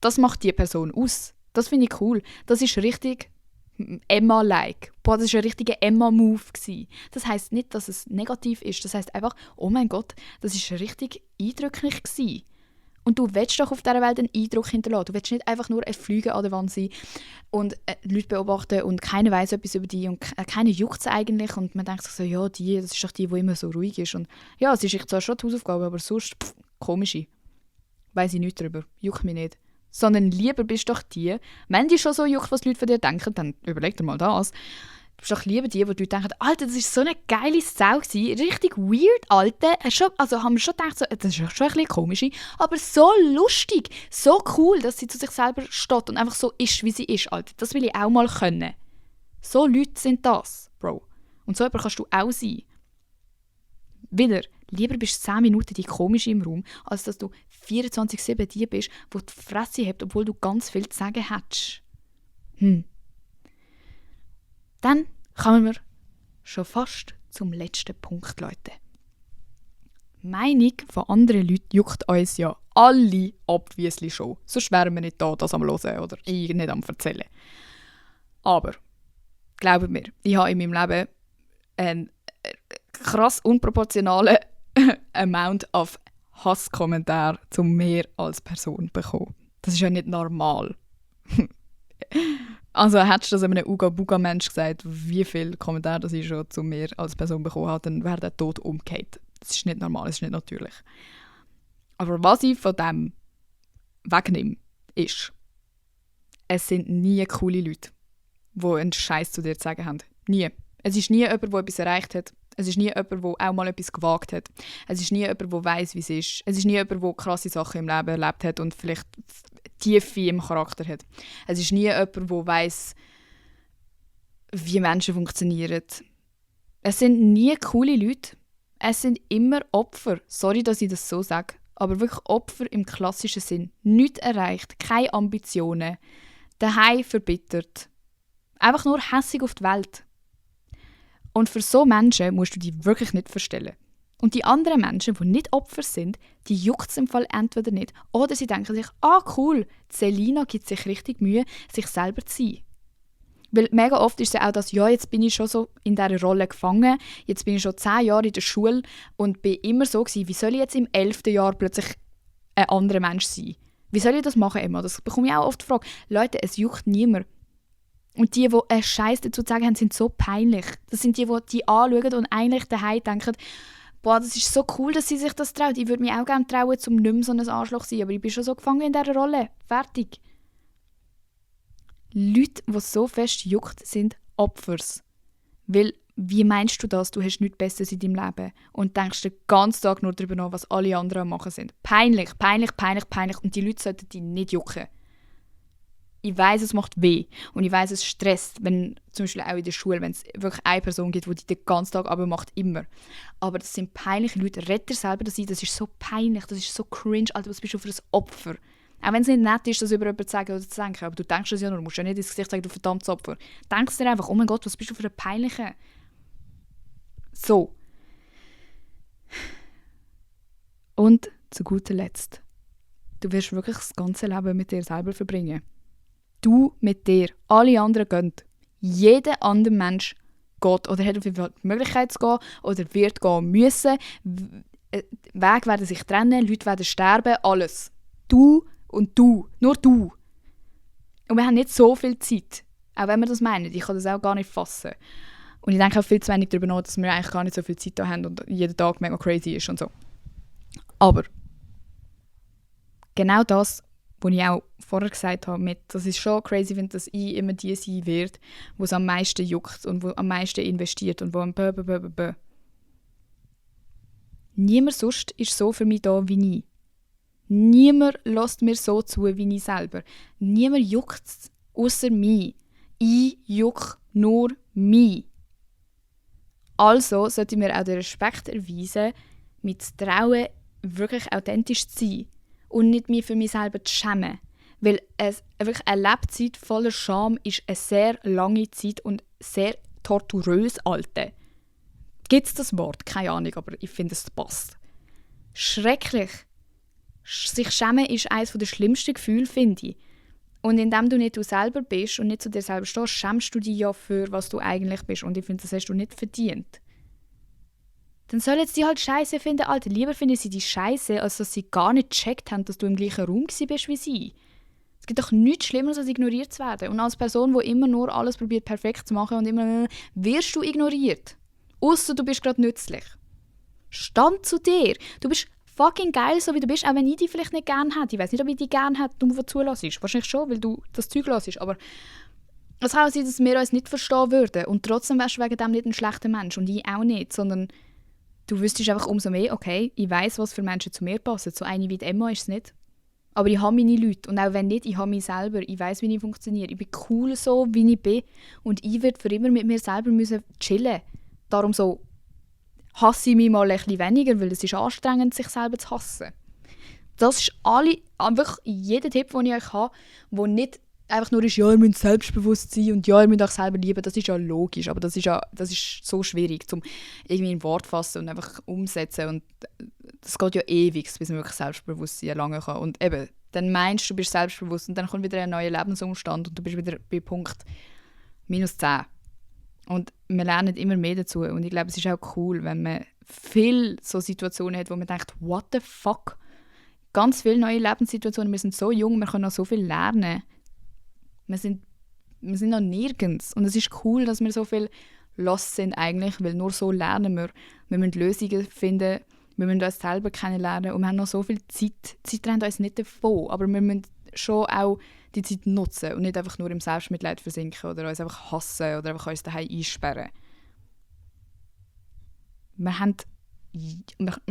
Das macht die Person aus. Das finde ich cool. Das ist richtig Emma-like. Boah, das war ein richtiger Emma-Move. Das heisst nicht, dass es negativ ist. Das heisst einfach, oh mein Gott, das war richtig eindrücklich gewesen. Und du willst doch auf dieser Welt einen Eindruck hinterlassen. Du willst nicht einfach nur ein Flüge an der Wand sein und Leute beobachten und keiner weiss etwas über die und keiner juckt es eigentlich. Und man denkt sich so, ja, das ist doch die immer so ruhig ist. Und ja, es ist zwar schon die Hausaufgabe, aber sonst, komische. Weiss ich nichts darüber. Juckt mich nicht. Sondern lieber bist doch die, wenn die schon so juckt, was die Leute von dir denken, dann überleg dir mal das. Du bist doch lieber die denken, Alter, das war so eine geile Sau gewesen. Richtig weird, Alter. Also haben wir schon gedacht, so, das ist schon ein bisschen komisch, aber so lustig, so cool, dass sie zu sich selber steht und einfach so ist, wie sie ist, Alter. Das will ich auch mal können. So Leute sind das, Bro. Und so jemand kannst du auch sein. Wieder, lieber bist du 10 Minuten die Komische im Raum, als dass du 24/7 die bist, die die Fresse hat, obwohl du ganz viel zu sagen hättest. Dann kommen wir schon fast zum letzten Punkt, Leute. Die Meinung von anderen Leuten juckt uns ja alle obviously schon. Sonst wären wir nicht da, das am Hören oder ich nicht am Erzählen. Aber, glaubt mir, ich habe in meinem Leben einen krass unproportionalen Amount of Hasskommentare zu mir als Person bekommen. Das ist ja nicht normal. Also hättest du das einem Uga-Buga-Mensch gesagt, wie viele Kommentare das ich schon zu mir als Person bekommen habe, dann wäre der tot umgekehrt. Das ist nicht normal, das ist nicht natürlich. Aber was ich von dem wegnehme, ist, es sind nie coole Leute, die einen Scheiß zu dir zu sagen haben. Nie. Es ist nie jemand, der etwas erreicht hat. Es ist nie jemand, der auch mal etwas gewagt hat. Es ist nie jemand, der weiss, wie es ist. Es ist nie jemand, der krasse Sachen im Leben erlebt hat und vielleicht Tiefe im Charakter hat. Es ist nie jemand, der weiss, wie Menschen funktionieren. Es sind nie coole Leute. Es sind immer Opfer. Sorry, dass ich das so sage. Aber wirklich Opfer im klassischen Sinn. Nichts erreicht, keine Ambitionen. Daheim verbittert. Einfach nur hässig auf die Welt. Und für so Menschen musst du dich wirklich nicht verstellen. Und die anderen Menschen, die nicht Opfer sind, die juckt es im Fall entweder nicht. Oder sie denken sich, cool, Selina gibt sich richtig Mühe, sich selber zu sein. Weil mega oft ist es ja auch das, ja, jetzt bin ich schon so in dieser Rolle gefangen, jetzt bin ich schon 10 Jahre in der Schule und bin immer so gewesen, wie soll ich jetzt im 11. Jahr plötzlich ein anderer Mensch sein? Wie soll ich das machen, Emma? Das bekomme ich auch oft die Frage. Leute, es juckt niemand. Und die einen Scheiß dazu zu sagen haben, sind so peinlich. Das sind die anschauen und eigentlich daheim denken, boah, das ist so cool, dass sie sich das traut. Ich würde mich auch gerne trauen, um nicht mehr so ein Arschloch zu sein, aber ich bin schon so gefangen in dieser Rolle. Fertig. Leute, die so fest juckt, sind Opfers. Weil, wie meinst du das? Du hast nichts Besseres in deinem Leben und denkst den ganzen Tag nur darüber nach, was alle anderen am machen sind. Peinlich, peinlich, peinlich, peinlich. Und die Leute sollten dich nicht jucken. Ich weiss, es macht weh. Und ich weiss, es stresst, wenn, zum Beispiel auch in der Schule, wenn es wirklich eine Person gibt, die dich den ganzen Tag macht, immer. Aber das sind peinliche Leute. Rett dir selber das ein. Das ist so peinlich, das ist so cringe. Alter, was bist du für ein Opfer? Auch wenn es nicht nett ist, das über jemanden zu sagen oder zu denken. Aber du denkst es ja nur. Du musst ja nicht ins Gesicht sagen, du verdammtes Opfer. Denkst dir einfach, oh mein Gott, was bist du für ein Peinlicher? So. Und zu guter Letzt. Du wirst wirklich das ganze Leben mit dir selber verbringen. Du mit dir. Alle anderen gehen. Jeder andere Mensch geht oder hat auf jeden Fall die Möglichkeit zu gehen oder wird gehen müssen. Wege werden sich trennen, Leute werden sterben, alles. Du und du. Nur du. Und wir haben nicht so viel Zeit. Auch wenn wir das meinen. Ich kann das auch gar nicht fassen. Und ich denke auch viel zu wenig darüber nach, dass wir eigentlich gar nicht so viel Zeit da haben und jeder Tag mega crazy ist und so. Aber genau das, was ich auch vorher gesagt habe, das ist schon crazy, wenn das ich immer die sein wird, wo es am meisten juckt und wo am meisten investiert und wo am Niemand sonst ist so für mich da wie ich. Niemand lässt mir so zu wie ich selber. Niemand juckt es, außer mich. Ich juck nur mich. Also sollte ich mir auch den Respekt erweisen, mich zu trauen, wirklich authentisch zu sein und nicht mich für mich selber zu schämen. Weil wirklich eine Lebzeit voller Scham ist eine sehr lange Zeit und sehr torturös, Alte. Gibt es das Wort? Keine Ahnung, aber ich finde, es passt. Schrecklich. Sich schämen ist eines der schlimmsten Gefühle, finde ich. Und indem du nicht du selber bist und nicht zu dir selber stehst, schämst du dich ja für, was du eigentlich bist. Und ich finde, das hast du nicht verdient. Dann sollen sie halt Scheiße finden, Alter. Lieber finden sie die Scheiße, als dass sie gar nicht gecheckt haben, dass du im gleichen Raum bist wie sie. Es gibt doch nichts Schlimmeres, als ignoriert zu werden. Und als Person, die immer nur alles probiert, perfekt zu machen und immer wirst du ignoriert. Ausser du bist gerade nützlich. Stand zu dir. Du bist fucking geil, so wie du bist, auch wenn ich dich vielleicht nicht gerne hätte. Ich weiss nicht, ob ich dich gerne hätte, du mir zulässt. Wahrscheinlich schon, weil du das Zeug hörst. Aber es kann auch sein, dass wir uns nicht verstehen würden. Und trotzdem wärst du wegen dem nicht ein schlechter Mensch. Und ich auch nicht. Sondern du wüsstest einfach umso mehr, okay, ich weiss, was für Menschen zu mir passen. So eine wie die Emma ist es nicht. Aber ich habe meine Leute. Und auch wenn nicht, ich habe mich selber. Ich weiss, wie ich funktioniere. Ich bin cool so, wie ich bin. Und ich werde für immer mit mir selber müssen chillen. Darum so hasse ich mich mal ein bisschen weniger, weil es ist anstrengend, sich selber zu hassen. Das ist wirklich jeder Tipp, den ich euch habe, der nicht einfach nur ist, ja, ihr müsst selbstbewusst sein und ja, ihr müsst euch selber lieben. Das ist ja logisch, aber das ist so schwierig, um irgendwie in Wort fassen und einfach umsetzen. Und das geht ja ewig, bis man wirklich Selbstbewusstsein erlangen kann. Und eben, dann meinst du, du bist selbstbewusst und dann kommt wieder ein neuer Lebensumstand und du bist wieder bei Punkt -10. Und wir lernen immer mehr dazu. Und ich glaube, es ist auch cool, wenn man viele so Situationen hat, wo man denkt, what the fuck? Ganz viele neue Lebenssituationen. Wir sind so jung, wir können noch so viel lernen. Wir sind noch nirgends. Und es ist cool, dass wir so viel lost sind eigentlich, weil nur so lernen wir. Wir müssen Lösungen finden, wir müssen uns selber kennenlernen und wir haben noch so viel Zeit. Die Zeit rennt uns nicht davon, aber wir müssen schon auch die Zeit nutzen und nicht einfach nur im Selbstmitleid versinken oder uns einfach hassen oder einfach uns daheim einsperren. wir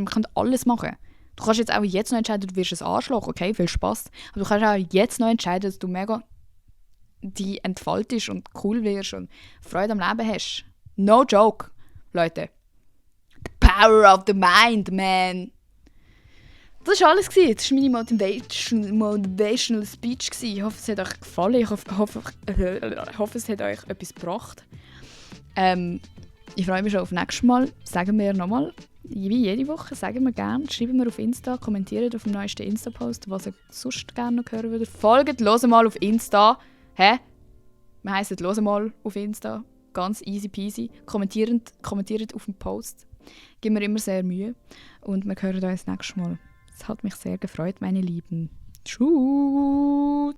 können alles machen. Du kannst jetzt auch jetzt noch entscheiden, du wirst ein Arschloch, okay, viel Spaß. Aber du kannst auch jetzt noch entscheiden, dass du mega die entfaltest und cool wirst und Freude am Leben hast. No joke, Leute. The power of the mind, man. Das war alles. Das war meine Motivational Speech. Ich hoffe, es hat euch gefallen. Ich hoffe, es hat euch etwas gebracht. Ich freue mich schon auf nächstes Mal. Sagen wir nochmal, wie jede Woche, sagen wir gerne. Schreiben wir auf Insta, kommentiert auf dem neuesten Insta-Post, was ihr sonst gerne noch hören würdet. Folgt, hört mal auf Insta. Hä? Wir heissen «Hört mal» auf Insta. Ganz easy peasy. Kommentiert auf dem Post. Geben wir immer sehr Mühe. Und wir hören uns nächstes Mal. Es hat mich sehr gefreut, meine Lieben. Tschüss!